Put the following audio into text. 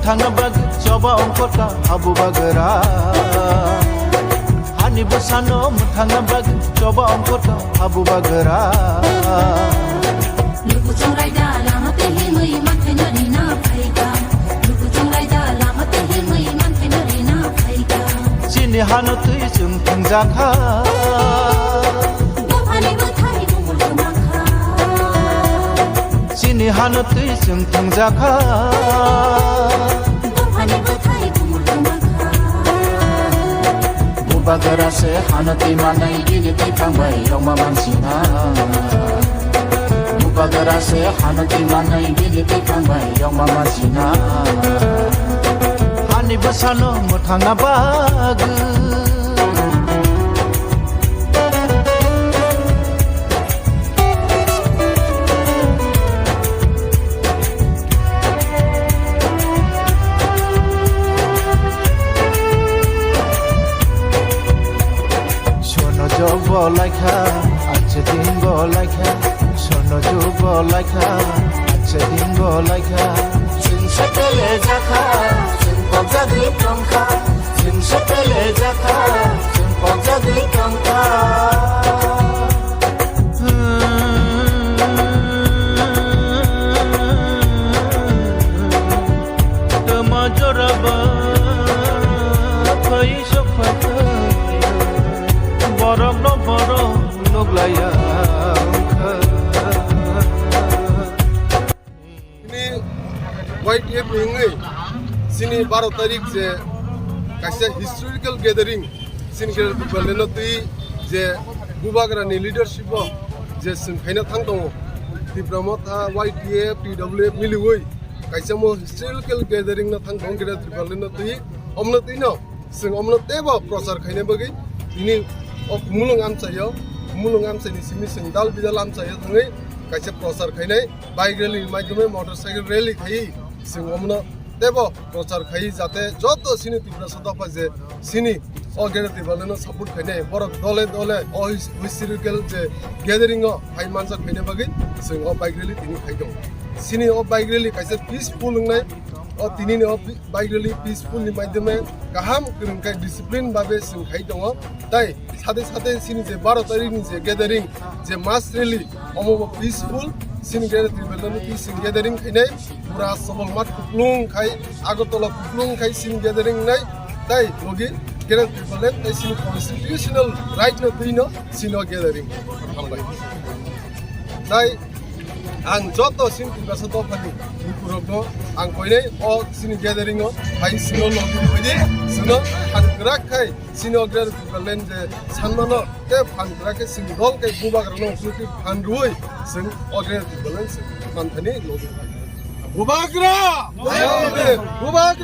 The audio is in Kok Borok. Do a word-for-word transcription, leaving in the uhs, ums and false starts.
Thangna bagwi choba ongkhorka habu bagra. Hani bwsano mwthangna bagwi choba ongkhorka habu bagra. Lukuchung raida lama tei himwi manthai no rina phaika. Lukuchung raida lama tei himwi manthai no rina phaika. Chini hano twi chwng thwngjakha. Dophani bwthai bumul kwmakha. Chini hano twi chwng thwngjakha. Dophani bwthai bumul kwmakha. Bubagra se hano twi manai bini twi thangbai yongma mansina. Bubagra se hano twi manai bini twi thangbai yongma mansina. Hani bwsano mwthangna bagwi. Sono jog bo laikha, ache din bo laikha. Sono jog bo laikha, ache din bo laikha. Chwng sepele jakha, chwng pokjagwi tongkha. Chwng sepele jakha, chwng pokjagwi tongkha. Tama joraba phai sok phai thaio, borok no borok nuk laiya wngkha. Chini Y T F ni wngwi chini baro tarik je kaisa historical gathering, chini Greater Tipraland no twi je Bubagra ni leadership o je chwng khaina thang tongo, Tipra Motha, Y T F, T W F miliwi kaisa mo historical gathering no thang tongo Greater Tipraland no twi, omno twi no. Chwng omono teibo prochar khaina bagwi tini o Khumulwng amchaio, Khumulwng amchaini simi chwng dal bidal amchaio thangwi kaisa prochar khainai bike rally ni maidhyome motorcycle rally khaiwi chwng omono teibo prochar khaiwi jate joto chini Tiprasa dopha je chini o Greater Tipraland no support khainai borok dole dole o his-, historical je gathering o phai manjak khaina bagwi chwng o bike rally tini khai tongo. Chini o bike rally kaisa peaceful wngnai, o tinini o pi-, bike rally peaceful ni maidhyome kaham kwrwng khe discipline babe chwng khai tongo. Tai sate sate chini je baro tarikh ni je gathering, je mass rally, omo bo peaceful. Chini Greater Tipraland ni peaceful gathering khainai, pura Sabalmath kuplung khai, Agartala kuplung khai chini gathering nai. Tai logi Greater Tipraland tai chini constitutional right no twi no chini o gathering. Hambai. Tai ang joto chini Tiprasa dophani lukurokno ang koinai o chini gathering o phai chwngno logi phaidi, chwngno phan kwrak khai chini o Greater Tipraland je sanmano tei phan kwrak khe chini dol khe Bubagrano chwngno twi phan rwui chwng o Greater Tipraland chwng manthani logi. Bubagra! Bubagra!